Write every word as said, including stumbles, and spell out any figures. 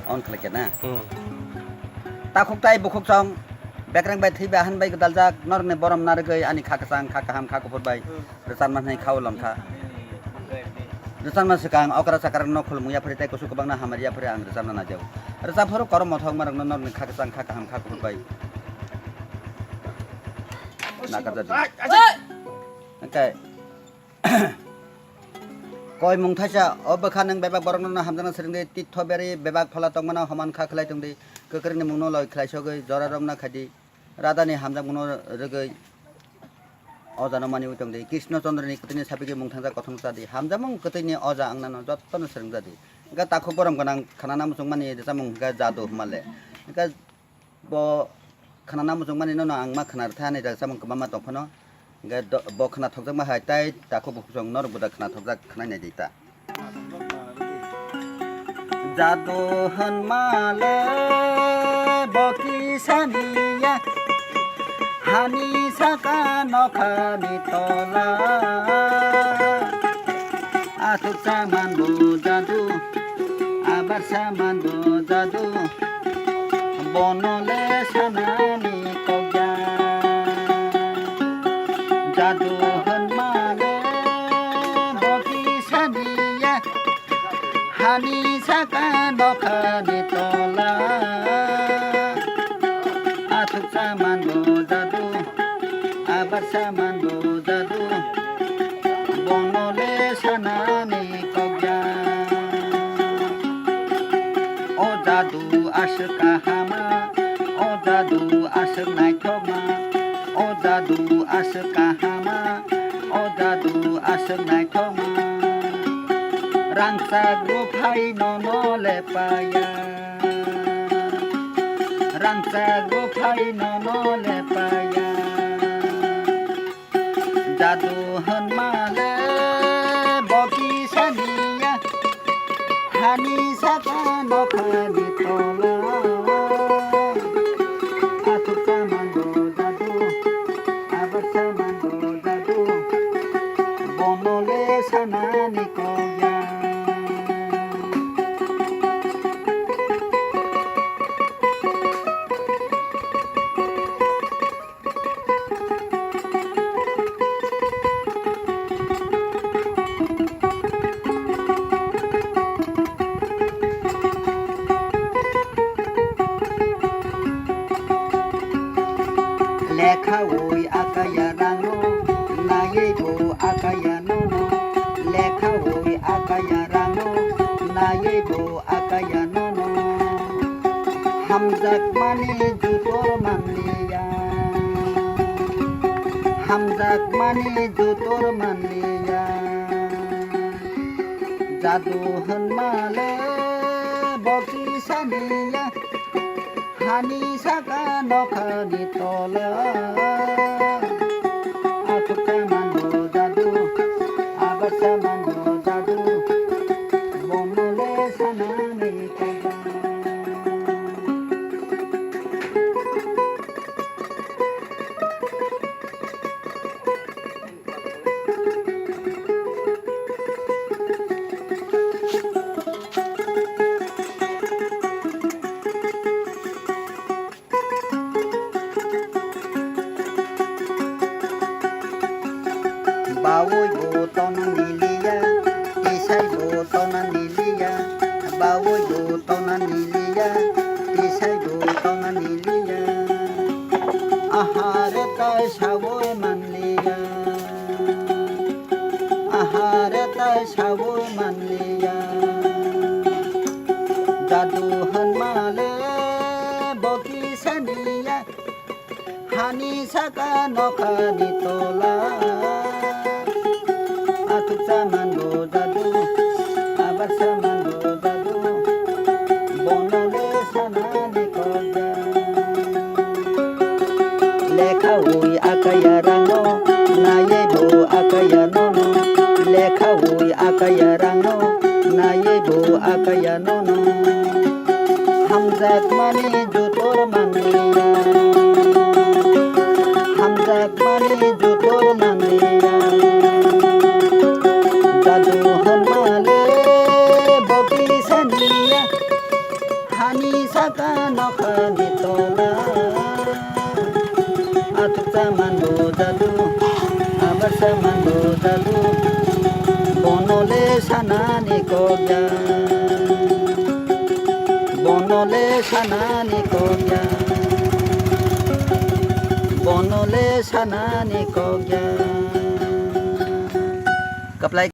On khlai khe na? Hmm. Takhuk tai bukhuk song, bekreng bai thwi bai han bai gwdaljak, norokni borom narwgwi ani kha kwchang, kha kaham, kha kuphur bai. Hmm. Rwchapna hwnwi kha o lom kha. Rwchapna swkang okra chakra no khulumung yaphari tei kusu kwbangno hamari yaphari ang rwchapna naijago. Rwchap phuru korom mothok marokno norokni kha kwchang kha kaham kha kuphur bai nakarjadi. Hwnkhe koimung thaisa o bwkha nwng bebak borokno hamjakna swrwngdi, titho beri bebak phola tongmano homan kha khlai tongdi, kwkrwngni mungno loi khlai sogwi jora romna khaidi. Radani hamjakmungno rwgwi ojano maniwi tongdi. Krishna Chandra ni kwtwini sapikhe mungthangjak kothong chadi. Hamjakmung kwtwini oja wngnano jotono swrwngjadi. Hwnkhe takhuk borom gwnang khnana muchungmani rwchapmung hwnkhe jadu hwnmale. Hwnkhe bo khnana muchungmani nono ang ma khna rwtha ani rwchapmung kwbangma tongphano. Hwnkhe do-, bo khna thokjakma hai tai takhuk bukhuk song norok bo da khna thokjak khnai nai di ta. Jadu hwnmale bo kisaniya, hani saka nokhani tola. Athuk saman bo jadu, abar saman bo jadu, bono le sanani kokya. Jadu hwnmale bo kisaniya, hani saka nokhani tola. Athuk saman bo jadu, abar saman bo jadu, bono le sanani kokya. O jadu aswk kahama, o jadu aswk naithokma, o jadu aswk kahama, o jadu aswk naithokma. Rangchak buphai nono lepaya, rangchak buphai nono lepaya. Jadu hwnmale bo kisaniya, hani saka nokhani tola. Athuk saman bo jadu, abar saman bo jadu, bono le sanani kokya. Lekhawi akaya rangno, naiwi bo akaya nono. Lekhawi akaya rangno, naiwi bo akaya nono. Hamjakmani jutor manliya, hamjakmani jutor manliya. Jadu hwnmale bo kisaniya, hani saka nokhani tola. Athuk saman bo jadu, abar saman bo jadu, bono le sanani kokya. Bawi bo tongna niliya, tisai bo tongna niliya, bawi bo tongna niliya, tisai bo tongna niliya. Ahare tai sawi manliya, ahare tai sawi manliya. Jadu hwnmale bo kisaniya, hani saka nokhani tola. Athuk saman bo jadu, abar saman bo jadu, bono le sanani kokya. Lekhawi akaya rangno, naiwi bo akaya nono. Lekhawi akaya rangno, naiwi bo akaya nono. Hamjakmani jutor manliya, hamjakmani jutor manliya. Hani saka nokhani tola. Atuk saman bojadu, abar saman bojadu. Bonole sanani kokya. Bonole sanani kokya. Bonole sanani kokya. Kaplai.